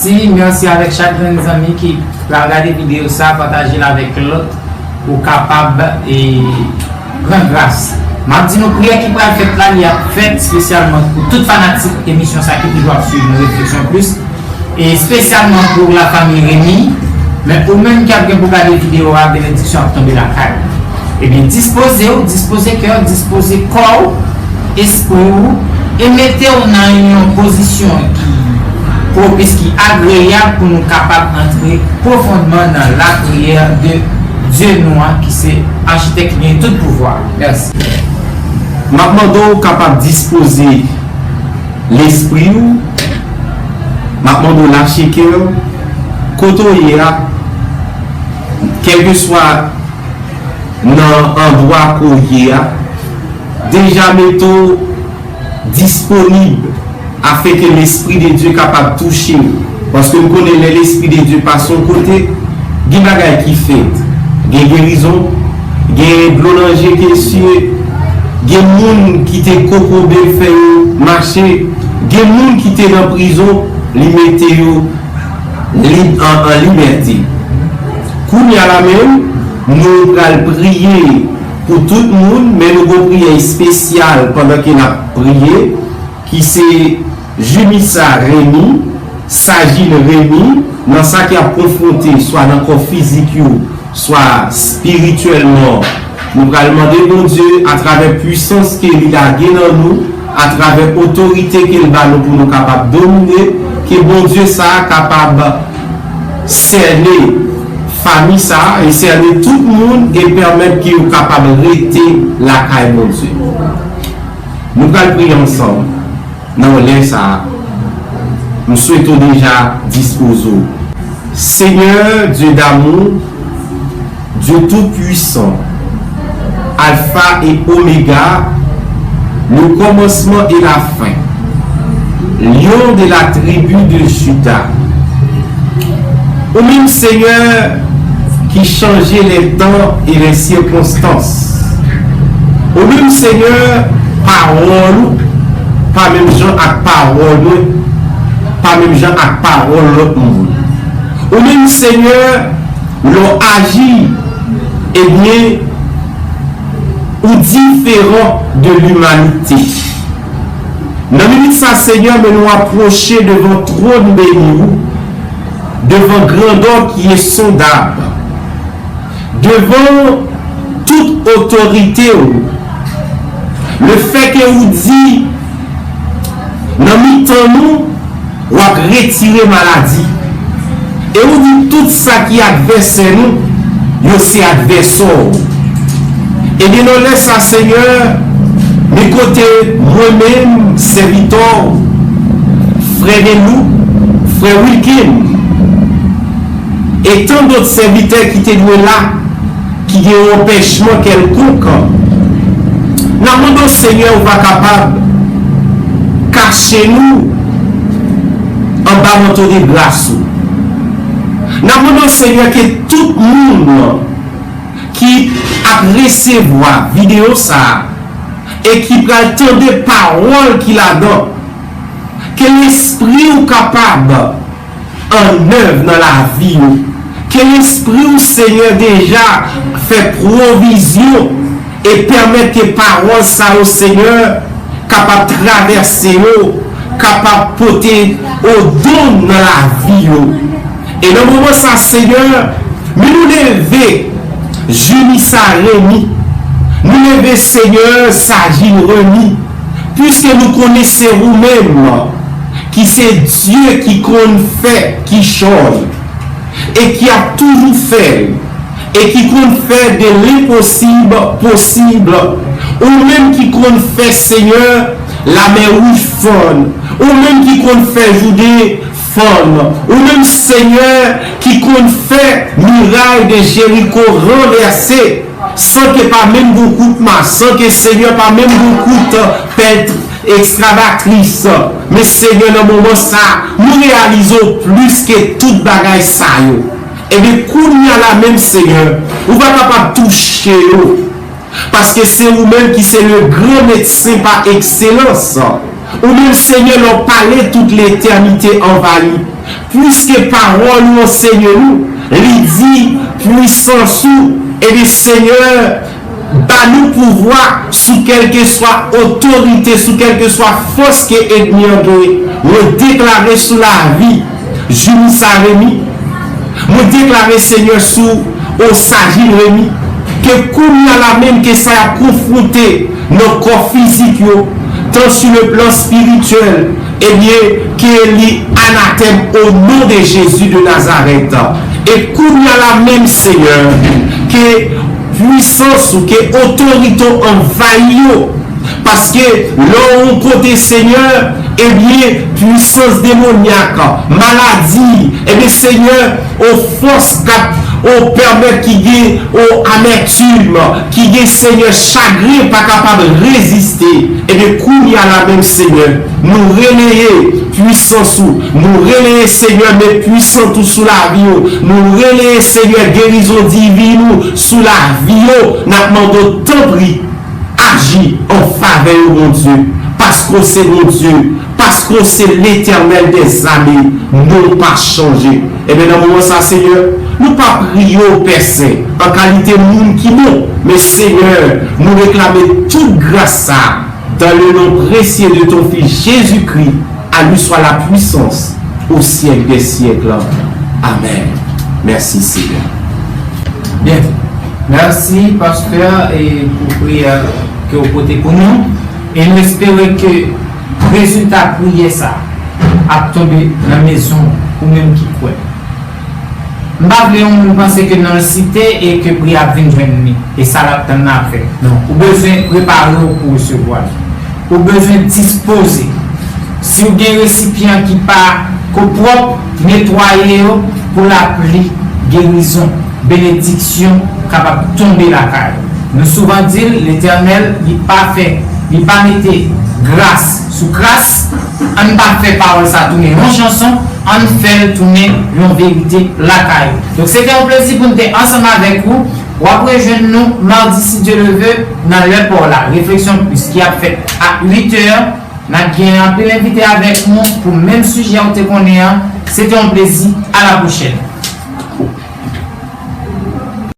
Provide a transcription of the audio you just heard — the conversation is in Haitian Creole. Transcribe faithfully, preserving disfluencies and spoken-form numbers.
Mèsi, mèsi avèk chak grenn zanmi ki pral gade videyo sa, pataje l avèk lòt pou kapab e, pran gras. M ap di nou, priyè ki pral fèt la, li ap fèt espesyalman pou tout fanatik emisyon sa ki toujou ap swiv nou, Refleksyon Plis, e espesyalman pou lafanmi Remy. Men ou menm ki ap gen pou gade videyo a, benediksyon ap tonbe lakay ou. Ebyen, dispoze w, dispoze kè w, dispoze kò w, espri w, e mete w nan yon pozisyon ki pwopis, ki agreyab pou nou kapab antre pwofondman nan lapriyè de Dye nou an, ki se Achitèk ki gen tout pouvwa. Mèsi. M ap mande w kapab dispoze lespri w, m ap mande w lache kè w, kote w ye a, kèlkeswa nan andwa ke w ye a, deja mete w disponib afenke Lespri de Dye kapab touche w. Paske m konnen lè Lespri de Dye pase yon kote, gen bagay ki fèt. Gen gerizon, gen dlo nan je ke siye, gen moun ki te kokobe fè yo mache, gen moun ki te nan prizon, li mete yo lib, an, an libète. Kounye a la menm, nou pral priye pou tout moun, men nou gon priyè espesyal pandan ke n ap priye, ki se Jumissa Remy, Sajil Remy, nan sa ki ap konfwonte swa nan kò fizik yo, swa espirityèlman. Nou pral mande Bondye, atravè pwisans ke li lage nan nou, atravè otorite ke l ba nou pou nou kapab domine, ke Bondye sa a kapab sène fanmi sa a e sène tout moun e pèmèt ke yo kapab rete lakay Bondye. Nou pral priye ansanm nan yon lè sa a. M swete w deja dispoze w. Seigneur, Dieu d'amour, Dieu tout-puissant, Alpha et Oméga, le commencement et la fin, Lion de la tribu de Juda. Ou menm, Senyè, ki chanje lètan e lèsikonstans. Ou menm, Senyè, pawòl ou pa menm jan ak pawòl mwen, pa menm jan ak pawòl lòt moun. Ou menm, Senyè, lè w aji, ebyen, ou diferan de limanite. Nan minit sa, Senyè, men nou apwoche devan twòn beni ou, devan grandè ki ensondab, devan tout otorite ou. Lefètke ou di, nan mitan nou, w ap retire maladi. E ou di tout sa ki advèsè nou, yo se advèsè w. Ebyen, nan lè sa, Senyè, men kote mwen menm, sèvitè w, frè Renlou, frè Wilkin, e tan dòt sèvitè ki te dwe la, ki gen yon anpèchman kèlkonk, n ap mande w, Senyè, ou va kapab kache nou anba manto de gras ou. N ap mande w, Senyè, ke tout moun ki ap resevwa videyo sa a e ki pral tande pawòl ki ladan, ke Lespri w kapab annèv nan lavi yo. Ke Lespri w, Senyè, deja fè pwovizyon e pèmèt ke pawòl sa yo, Senyè, kapab travèse yo, kapab pote odon nan lavi yo. E nan moman sa, Senyè, men nou leve Jimmy Saremi, nou leve, Senyè, Sajin Remy, piske nou konnen se ou menm ki se Dye ki konn fè kichòy e ki ap toujou fè l, e ki konn fè de lenposib posib. Ou menm ki konn fè, Senyè, Lamè Wouj fann. Ou menm ki konn fè Jide fann. Ou menm, Senyè, ki konn fè miray de Jeriko ranvèse, san ke pa menm gon kout ma, san ke, Senyè, pa menm gon kout pèlt ekskavatris. Men, Senyè, nan moman sa, nou reyalize w plis ke tout bagay sa yo. Ebyen, kounye a la menm, Senyè, ou va kapab touche yo. Paske se ou menm ki se le gran medsen pa ekselans. Ou menm, Senyè, lè w pale, tout letènite anvayi. Piske pawòl ou anseye nou, li di, pwisans ou, ebyen, Senyè, ba nou pouvwa sou kèlkeswa otorite, sou kèlkeswa fòs ke ènmi an genyen. Mwen deklare sou lavi Junisa Remy, mwen deklare, Senyè, sou Osajin Remy, ke kounye a la menm ke sa y ap konfwonte nan kò fizik yo, tan sou le plan spirityèl, ebyen, ke li anatèm o non de Jezi de Nazarèt. E kounye a la menm, Senyè, ke pwisans ou, ke otorite w anvayi yo. Paske lè w yon kote, Senyè, ebyen, pwisans demonyak, maladi, ebyen, Senyè, o fòs k ap, o pèmèt ki gen, o amètim, ki gen, Senyè, chagren pa kapab reziste. Ebyen, kounye a la menm, Senyè, nou releye pwisans ou, nou releye, Senyè, men pwisant ou sou lavi yo, nou releye, Senyè, gerizon divin ou sou lavi yo, n ap mande w, tanpri, aji an favè yo, Bondye, paske w se Bondye, paske w se Letènèl dèzame, non w pa chanje. Ebyen, nan moman sa, Senyè, nou pa priye w, Pè Sen, an kalite moun ki bon, men, Senyè, nou reklame tout gras sa, dans le nom précieux de ton Fils Jésus-Christ, à lui soit la puissance au siècle des siècles. Amen. Mèsi, Senyè. Byen. Mèsi, pastè, e pou priyè ke w pote pou nou. E nou espere ke rezilta priyè sa ap tonbe nan mezon ou menm ki kwè. M pa vle yon moun panse ke nan l site e ke priyè ap vin jwenn li, e sa l ap tann nan ap fèt. Non, ou bezwen prepare w pou resevwa li. Ou bezwen dispoze. Si w gen resipyan ki pa ko pwòp, netwaye yo pou lapli gerizon, benediksyon kapab tonbe lakay ou. Nou souvan di l, Letènèl, li pa fè, li pa mete gras sou kras. Ann pa fè pawòl sa tounen yon chanson, ann fè l tounen yon verite lakay ou. Donk, se te yon plezi pou n te ansanm avèk ou. W ap rejwenn nou madi, si Dye le ve, nan lè pa w la, Refleksyon Plis ki ap fèt a uit è. N ap gen anpil envite avèk nou pou menm sijè ou te konnen an. Se te yon plezi. A la pwochèn.